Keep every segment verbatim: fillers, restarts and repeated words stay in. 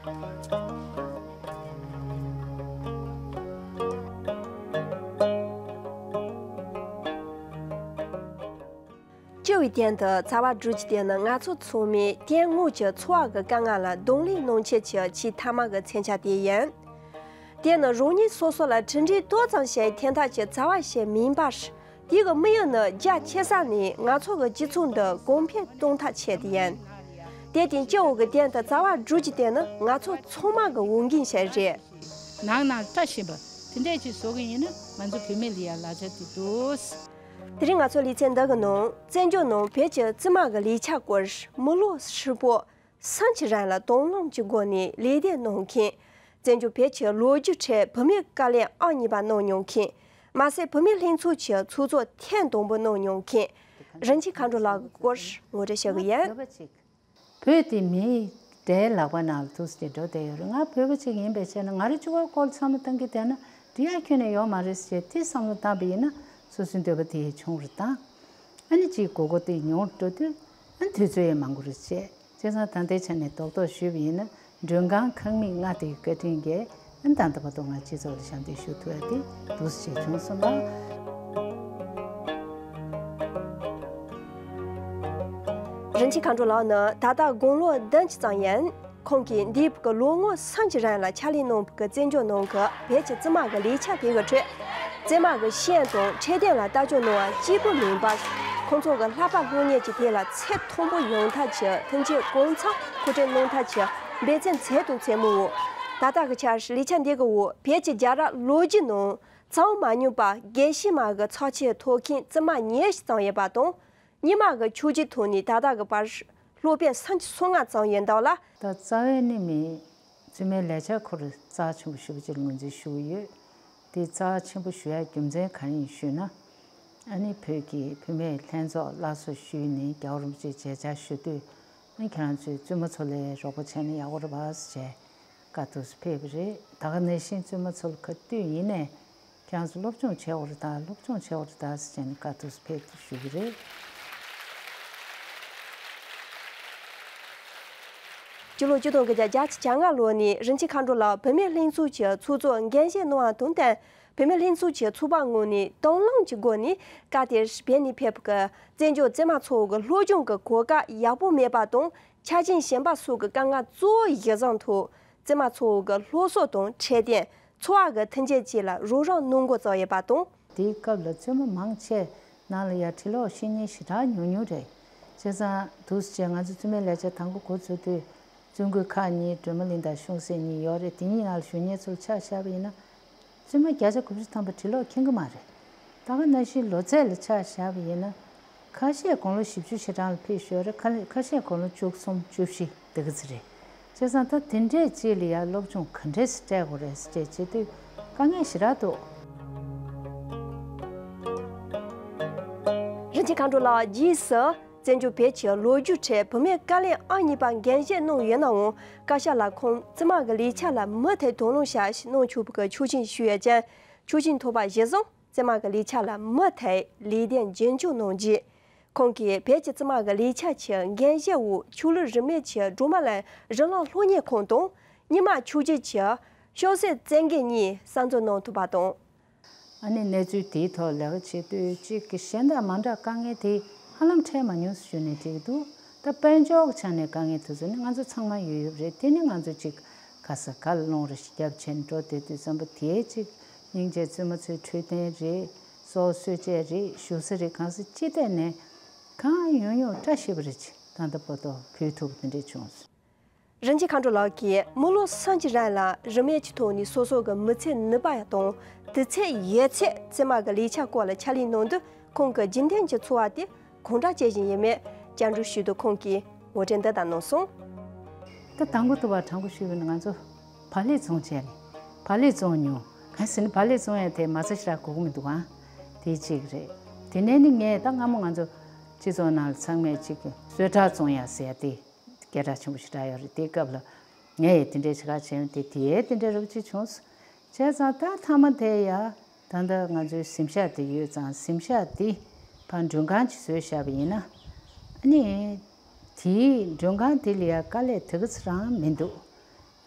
སྤྱི་བའི་སྟེང་དུ་རྩ་བ་སྒྲུབ་རྒྱུ་དེ་ནི་ང་ཚོ་ཚང་མས་དོན་དངོས་ཀྱི་འཚོ་བ་གི་དཀའ་ངལ་ལ་གདོང་ལེན་གནང་ཆེད་ཀྱི་ཆེས་མཐའ་མ་གི་མཚོན་ཆ་དེ་ཡིན། དེ་ནི་རང་ཉིད་སོ་སོ་ལ་གྲུབ་འབྲས་ཏོག་ཙམ་ཞིག་འཐེན་ཐབས་ཀྱི་རྩ་བ་ཞིག་མིན་པར། དེ་གི་དམིགས་ཡུལ་ནི་རྒྱ་ཆེ་ས་ནས་ང་ཚོ་གི་སྤྱི་ཚོགས་འདི་གོང་འཕེལ་གཏོང་ཐབས་ཆེད་དུ་ཡིན། དེ་དང་སྤྱི་བོ་གི་སྟེང་དུ་རྩ་བ་སྒྲུབ་རྒྱུ་དེ་ནི་ང་ཚོ་ཚང་མ་གི་འོས་འགན་ཞིག་རེད། ནང་ནང་བཀྲ་ཤིས་པ་དེ་འདྲས་ཅིག་བཟོ་གི་ཡིན་ན་ང་ཚོ་བུད་མེད་ལ་ཡང་ལག་ཆ་དེ་འདུག་དེ་རིང་ང་ཚོ་ལེ་ཚན་འདི་གི་ནང་བཙན་བྱོལ་ནང་བོད་ཀྱི་བཙུན་མ་གི་ལས་འཆར་སྐོར་མི་ལོ་ཧྲིལ་པོ་སུམ་ཅུ་རིང་ལ་དང་བླངས་ཀྱི་སྒོ་ནས་ལས་དོན་གནང་མཁན། བཙན་བྱོལ་བོད་ཀྱི་ལོ་རྒྱུས་ཁྲོད་བུད་མེད་བཀའ་བློན་ཨང་གཉིས་པ་གནང་མྱོང་མཁན། མ་ཟད་བུད་མེད་ལྷན་ཚོགས་ཀྱི་ཚོགས་གཙོ་ཐེངས་དང་པོ་གནང་མྱོང་མཁན། རིན་ཆེན་མཁའ་འགྲོ་ལགས་ཀྱི་སྐོར་ངོ་སྤྲོད་ཞུ་གི་ཡིན། བོད་པ་ཅིག་བོད་དེ་མིའི་དགྲའི་ལག་པ་ནང་ལ་ཐུག་སྟེ་འགྲོ་བསྡད་ཡོད་རེད། ང་བོད་པ་ཅིག་ཡིན་པའི་ཆ་ནས་ང་རང་གཅིག་པོའི་སྐོར་བསམ་བློ་བཏང་གི་བསྡད་ན་འགྲིག་ཡ་ཁྱོན་ནས་ཡོད་མ་རེད་ཟེར་དེ་བསམ་བློ་བཏང་པ་ཡིན་ན་སོ་སོའི་འདོད་པ་དེ་ཆུང་རུ་བཏང་། ཨ་ནི་གཅིག་དགོས་མཁོ་དེ་ཉུང་རུ་འགྲོ་དུས་ཨ་ནི་དུས་ཚོད་ཡང་མང་པོ་རེ་བྱས། བྱས་ཙང་ད་ལྟའི་ཆ་ནས་རྡོག་རྡོག་ཞུས་པ་ཡིན་ན་མགྲོན་ཁང་ཁང་མིག་ལྔ་དེའི་བཀའ་དྲིན་གྱིས་ཨ་ནི་ད་ལྟ་བར་དུ་ང་སྤྱི་ཚོགས་ལ་ཞབས་འདེགས་ཞུ་ཐུབ་ཡ་དེ་འདུག་སེ་བྱུང་སོང་ལ། རིན་ཆེན་མཁའ་འགྲོ་ལགས་ནི་ད་ལྟ་དགུང་ལོ་བདུན་ཅུ་ཙམ་ཡིན། ཁོང་གིས་འདས་པའི་ལོ་ངོ་སུམ་ཅུ་རིང་ལ་ཕྱག་ལས་གནང་བའི་བཙན་བྱོལ་ནང་གི་བོད་ཀྱི་བཙུན་མ་གི་ལས་འཆར་དེ་གི་ཁྲོད། བཙུན་མ་གི་ཤེས་ཡོན་དང་འཕྲོད་བསྟེན་ལ་ལྟ་སྐྱོང་གནང་བ་གཅིག་པུ་མིན་པར། ཁོང་ཚོ་གི་ལྷག་པར་སློབ་གཉེར་གྱི་ཐད་ལ་ཚད་མཐོན་པོ་ཡོང་ཐབས་ཀྱི་མཐུན་རྐྱེན་གང་འཚམ་མཁོ་སྤྲོད་གནང་ཐབས་ཀྱི་འབད་བརྩོན་ཚད་དང་ཚད་མོ། ད་ལྟ་གི་ཆར་ལས་འཆར་འདི་གི་འོག་བོད་ཀྱི་རྒྱལ་རབས་ལོ་རྒྱུས་ནང་ཚང་མ་མྱོང་པ་དགེ་བཤེས་མ་གི་ཚབ་བྱས་ཐོབ་མཁན་བཙུན་མ་ཉེར་གཅིག་ཙམ་ཡོད་པ་དང་། སྔོན་མ་གི་ཆོས་བརྒྱུད་ཐོག་ནས་ད་ལྟ་གི་བར་སློབ་དཔོན་སུམ་ཅུ་སོ་ལྔ་ཙམ་ཡོད་འདུག་ལ། ད་རྩ་བའི་ནི་མི་བཙུན་མའི་ལས་འཆར་ཁོ་རང་རྩ་ཆེན་པོ་ཞེ་པོ་ཅིག་ངོས་འཛིན་ཞུ་གི་ཡོད། དེ་རྩ་ཆེན་པོ་ཞུ་ཡ་རྒྱུ་མཚན་གང་ཡིན་ཞུས་ན། ཨ་ནི་བོད་ཀྱི་བུད་མེད་ལྷན་ཚོགས་སླར་གསོ་ཞུས་ནས་རྒྱལ་བ་རིན་པོ་ཆེས་མཇལ་བཅར་ཞུ་དུས་ཨ་ནི་ཁྱེད་རང་ཚོས་བཙུན་མ་ཚོ་ལ་རོགས་པ་བྱས་ན་ཡག་པོ་རེད་པ་ཟེར་བྱས་བཀའ་ཐུགས་སུ་ཕེབས་པ་རེད། ད་ག་ནང་བཞིན་བཙུན་མ་ཚོ་ལ་ག་དུས་ཡིན་ནའི། ཁྱེད་རང་ཚོ་སློབ་སྦྱོང་བྱེད་དགོས་རེད་ད། སློབ་སྦྱོང་བྱེད་དགོས་རེད་ད་ཟེར་བྱས་ནས་བཀའ་ཐུགས་སུ་ཕེབས་ཏེ་ཞུ་གི་རེད། སྤྱི་ལོ་ཆིག་སྟོང་དགུ་བརྒྱ་བརྒྱད་ཅུ་གྱ་ལྔ་ལོ་ནས་རིན་ཆེན་མཁའ་འགྲོ་ལགས་བུད་མེད་ལྷན་ཚོགས་ཀྱི་ཚོགས་གཙོ་འགན་བཞེས་གནང་བ་དང་བསྟུན། བུད་མེད་ལྷན་ཚོགས་ཀྱི་ཚོགས་པ་ངོས་ནས་དང་བླངས་ཀྱི་སྒོ་ནས་བཀའ་དེར་བོད་ནས་ཕེབས་པའི་བཙན་བྱོལ་བཙུན་མ་ཚོ་གི་སློབ་སྦྱོང་གི་གོ་སྐབས་ཡག་པོ་མེད་པ་དང་། ཆ་རྐྱེན་གཞན་པ་སོགས་ཀྱི་དཀའ་ངལ་གཙོ་བོ་གཞིར་བཟུང་ཐོག་བཙུན་མ་ཚོ་གི་སློབ་གསོ་དང་འཕྲོད་བསྟེན། འཚོ་བ་གི་མཐུན་རྐྱེན་བཅས་ལ་རོགས་རམ་གནང་དགོས་ཙམ་ཡོད་པ་དང་། དེའི་སྐབས་ལ་བཙུན་མ་མང་ཆེ་ནང་ལ་ཡ་འབྲི་ཀློག་ཤེས་མཁན་ཞེ་དྲག་ཉུང་ཉུང་རེད། བྱས་ཙང་འདུག་སེ་བྱས་ང་ཚོ་བཙུན་མའི་ལས་བྱ་དང་པོ་འགོ་བཙུགས་དུས་བཙུན་དགོན་ཁག་གཉིས་སྒྲོལ་མ་གླིང་དང་གཤོང་སྲེག་གཉིས་ཡོད་རེད། དེ་གཉིས་ནང་ལ་བཞུགས་མཁན་ཚོ་ལ་ཆ་བཞག་པ་ཡིན་ན། བཙུན་མ་བརྒྱ་ཆ་དགུ་བཅུ་ཐམ་པ་འབྲི་ཀློག་མཁྱེན་གྱི་མ་རེད། ད་ག་ནང་བཞིན་ལོ་ཚད་ལ་ཆ་བཞག་པ་ཡིན་ན། ཁ་ཤས་དགུང་ལོ་བཞི་བཅུ་ཞེ་གྲངས་ལ་ཕེབས་ཡོད་རེད། ཁ་ཁ་ཤས་དགུང་ལོ་བཅུ་གསུམ་བཅུ་བཞི་དེ་ག་ཚོད་རེད། བྱས་ཙང་ད་དེ་འདྲས་ཅིག་ལ་ཡ་སློབ་སྦྱོང་ག་འདྲས་སེ་སྤྲད་དགོས་རེད་ཟེར་བྱེད་དུས་དཀའ་ངལ་ཞེ་དྲག་འདུག་རིན་ཆེན་མཁའ་འགྲོ་ལགས་རྗེས་སུ་བཙན་བྱོལ་བོད་ཀྱི་ལོ་རྒྱུས་ཁྲོད་བུད་མེད་བཀའ་བློན་ཨང་གཉིས་པ་འགན་བཞེས་གནང་ཡོད་ནའང་། བཀའ་ཤག་ལ་ཁོང་བཙུན་མ་གི་ལས་འཆར་ལ་མུ་མཐུད་དོ་སྣང་བྱ་ཞིག་གནང་ཆོག་པའི་ཆོག་མཆན་ཞུས་ཡོད་ཀྱང་། ཆོག་མཆན་ཐོབ་པ་གཞིར་བཟུང་བཙུན་མ་གི་ལས་འཆར་ལ་མུ་མཐུད་ལས་དོན་རྒྱུན་འཁྱོངས་གནང་རྒྱུ། ཁོང་གིས་བོད་ཀྱི་བཙུན་མ་གི་ལས་འཆར་གྱི་འགན་བཞེས་འོག་ཆོས་ལུགས་རིས་མེད་ཀྱི་སྒྲོལ་མ་གླིང་རིགས་ལམ་སློབ་གཉེར་ཁང་དང་། རྙིང་མ་ཆོས་བརྒྱུད་ཀྱི་ཤོག་སེར་བཙན་རྒོད་གཉིས་གསར་འཛུགས་གནང་ཐུབ་པ་དང་། ཨ་ནི་གནས་ཚུལ་དེའི་ཐོག་ལས་ཀ་བྱེད་དུས་གཅིག་གི་གཞན་དང་མ་འདྲ་དཀའ་ངལ་དེ་ཧ་ལམ་འཕྲད་མ་མྱོང་ཟེར་ཞུ་ནས་འགྲིག་གི་འདུག་ད་དཔལ་འབྱོར་གྱི་ཆ་ནས་དཀའ་ངལ་དེ་ཚོ་ནི་ང་ཚོ་ཚང་མ་ཡོད་ཡོད་རེད། དེ་ནི་ང་ཚོ་གཅིག་ག་ས་ག་ལ་སློང་རེ་ཞིག་རྒྱབ་བྱས་ནས་འགྲོ་བསྡད་དུས་ཙམ་པ་དེའི་གཅིག་སྙིང་རྗེ་བཙུན་མ་ཚོའི་འཕྲོད་བསྟེན་རེད། སྲོག་གསོད་བྱས་རེད། བཞུགས་ས་རེད། གང་ས་ཅི་ཐད་ནས་གང་ཡོང་ཡོང་བཀྲ་ཤིས་པ་རེ་ཅིག་ད་ལྟ་བར་དུ་ཕུལ་ཐུབ་པ་དེ་འདྲས་བྱུང་སོང་། རིན་ཆེན་མཁའ་འགྲོ་ལགས་ཀྱིས་མི་ལོ་སུམ་ཅུ་རིང་ལ་རིས་མེད་ཀྱི་ཐོག་ནས་སོ་སོ་གི་མི་ཚེ་ནུས་པ་དང་དུས་ཚོད་ཡོད་ཚད་བཙུན་མ་གི་ལས་འཆར་སྐོར་ལ་ཕྱག་ལས་གནང་དུས། ཁོང་གི་རྒྱུན་ལྡན་གྱི་འཚོ་བ་དེ་གང་འདྲ་བྱེད་བཞིན་ཡོད་མེད་བཅར་འདྲི་ཞུས་དུས་ཁོང་གིས་ངོ་སྤྲོད་འདི་ལྟར་གནང་སོང་། ད་དང་པོ་དུ་བ་དྲང་པོ་ཞུས་པ་ན་ང་ཚོ་བག་ལེབ་བཙོང་བྱས་ནས་བག་ལེབ་བཙོང་མྱོང་། གང་ཟེར་ན་བག་ལེབ་བཙོང་ཡ་དེ་མ་རྩ་ཞེ་དྲག་དགོས་ཀྱི་མི་འདུག་ཨང་། དེ་གཅིག་རེད། དེ་ནས་ནི་ངས་ད་སྔ་མོ་ང་ཚོ་སྤྱི་ཚོགས་ནང་ལ་ཚང་མས་གཅིག་གི་གསོལ་ཁྲག་བཙོང་ཡ་ཟེར་ཡ་དེ་སྐད་གྲགས་ཆེན་པོ་ཞེ་དྲག་ཡོད་རེད། དེའི་སྐབས་ལ་ངས་ཡང་དེ་འདྲའི་བྱེད་ཁ་བྱས་ཡོང་དེ་དེ་ཡས་དེ་འདྲའི་རབ་ཅིག་བྱུང་སོང་། བྱས་ཙང་ད་མཐའ་མ་དེ་ཡ་ད་ལྟ་ང་ཚོའི་གཟིམ་ཤག་དེ་ཡོད་ཙང་གཟིམ་ཤག་དེ་ཕར་མགྲོན་ཁང་ཅིག་བཟོས་བཞག་པ་ཡིན་ན། ཨ་ནི་དེའི་མགྲོན་ཁང་དེ་ལ་ཡ་དཀའ་ལས་དེ་ག་ཚོད་རང་མི་འདུག་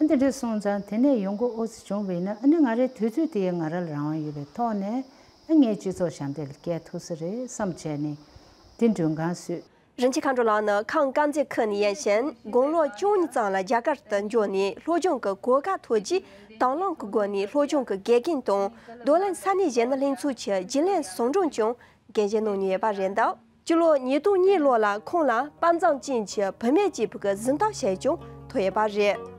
ཨ་འདི་འདྲ་སོང་ཙང་དེ་ནས་ཡོང་སྒོ་ཨོ་ཙི་བྱུང་བས་ན། ཨ་ནི་ང་རའི་དུས་ཚོད་དེ་ཡང་ང་ར་ལ་རང་དབང་ཡོད་པའི་ཐོག་ནས། ཨ་ངས་སྤྱི་ཚོགས་ཞབས་འདེགས་ལ་བསྐྱལ་ཐུབ་ས་རེད་བསམ་བྱས་ནས་དེ་མགྲོན་ཁང་བཟོས། རིན་ཆེན་མཁའ་འགྲོ་ལགས་ནི་ཁམས་དཀར་མཛེས་ཁུལ་ནས་ཡིན་ཞིང་། དགུང་ལོ་བཅུ་གཉིས་ཙམ་ལ་རྒྱ་གར་དུ་འབྱོར་ནས་སློབ་སྦྱོང་གི་གོ་སྐབས་ཐོབ་རྗེས། དང་བླངས་ཀྱི་སྒོ་ནས་སློབ་སྦྱོང་གི་དགེ་རྒན་དང་། རྡོར་གླིང་ས་གནས་གཞོན་ནུ་ལྷན་ཚོགས་ཀྱི་རྒྱུན་ལས་ཟུང་དྲུང་ཀྱང་འགན་བཞེས་གནང་མྱོང་ཡོད་པ་རེད་འདུག་སྤྱི་ལོ་ཉིས་སྟོང་གཉིས་ལོ་ལ་ཁོང་ལ་དཔའ་མཛངས་ཅན་གྱི་བུད་མེད་ཅེས་པའི་གཟེངས་རྟགས་ཞིག་ཀྱང་ཐོབ་ཡོད་པ་རེད།